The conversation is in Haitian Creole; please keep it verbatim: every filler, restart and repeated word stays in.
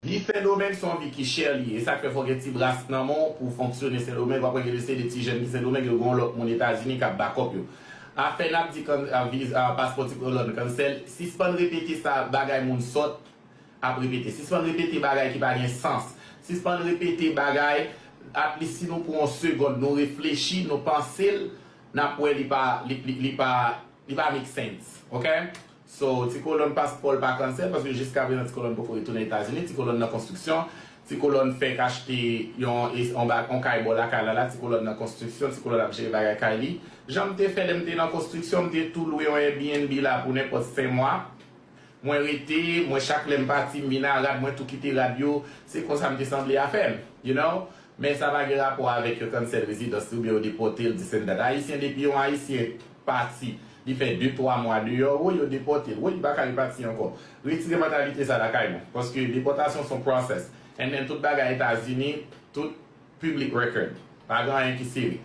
Vi Sendomeng se yon vi ki chè li ye. E sa k fè fò w gen ti bras nan men w pou w fonksyone Sendomeng. W ap wè gen de se de ti jèn ki Sendomeng, yo gen yon lòt moun Etazini k ap bakòp yo. Afè n ap di kan, a, viz, a, paspò Ti Kolòn cancel, sispann repete sa bagay moun sòt ap repete. Sispann repete bagay ki pa gen sans. Sispann repete bagay, at least si nou pou yon segond, nou reflechi, nou panse l, n ap wè li pa, li, li, li pa, li pa make sense. Ok? So, Ti Kolòn paspò l pa cancel, paske jiska prezan Ti Kolòn poko retounen Etazini. Ti Kolòn nan konstriksyon. Ti Kolòn fèk achte yon, yon, ba- yon kay bò lakay la, la. Ti Kolòn nan konstriksyon. Ti Kolòn ap jere bagay kay li. Jan m te fè lè m te nan konstriksyon, m te tou lwe yon Airbnb la pou nenpòt senk mwa. Mwen rete, mwen chak lè m pati, m vin a rad, mwen tou kite rad yo. Se konsa m te sanble afè m, you know? Men sa pa gen rapò avèk yo cancel rezidans li oubyen yo depòte l, this and that. Ayisyen, depi yon Ayisyen pati, li fè de, twa mwa deyò, woy, yo depòte l. Woy, li pa ka repati ankò. Retire mantalite sa lakay nou. Paske depòtasyon se yon process. And then tout bagay Etazini, tout public record. Pa gen anyen ki sere.